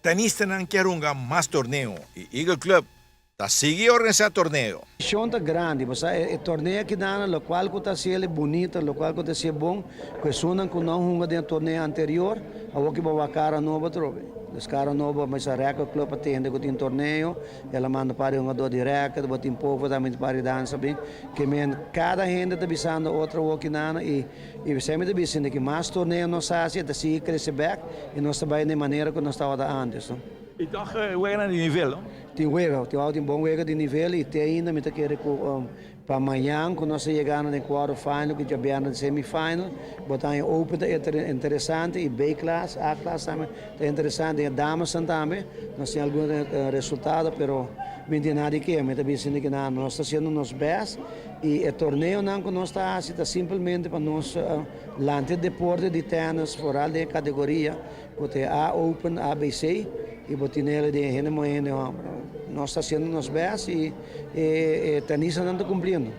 Tenistanan kier hunga mas torneo y Eagle Club ta sigui organisa torneo. Vision ta grandi, bo sa e torneo aki nan locual cu ta haciel bunita, locual cu ta haciel bon, cu esunnan cu no hunga den e torneo anterior, awor ki bo wak cara nobo atrobe. Dus cara nobo, mi sa Record Club a tende cu tin torneo, el a manda par di hungador di record, bo tin povo tambe tin par di dansa bin, ke men cada hende ta bisando otro awor ki nan y y esey mi ta bisa hende ki mas torneo nos haci e ta sigui crece bek y nos ta bay den manera cu nos tabata antes, no. Y toch weganan di nivel, no? Tin wega, tin wou tin bon wega di nivel y te ainda mi ta kere cu pa mañan cu nos ta yegando den quarter final cu djabièrnè den semi final, bo ta haña open ta interesante y B klas, A klas tambe ta interesante, den e damesnan tambe nos tin algun resultado pero mi no tin nada di keha, mi ta bisa di kina nos ta haciendo nos best y e torneonan cu nos ta haci ta simplemente pa nos lanta e deporte di tennis foral den e categoria cu ta e A open, A, B, C. Y bo tin el den hende muhe hende homber. Nos ta haciendo nos best y e tenistanan ta cumpliendo.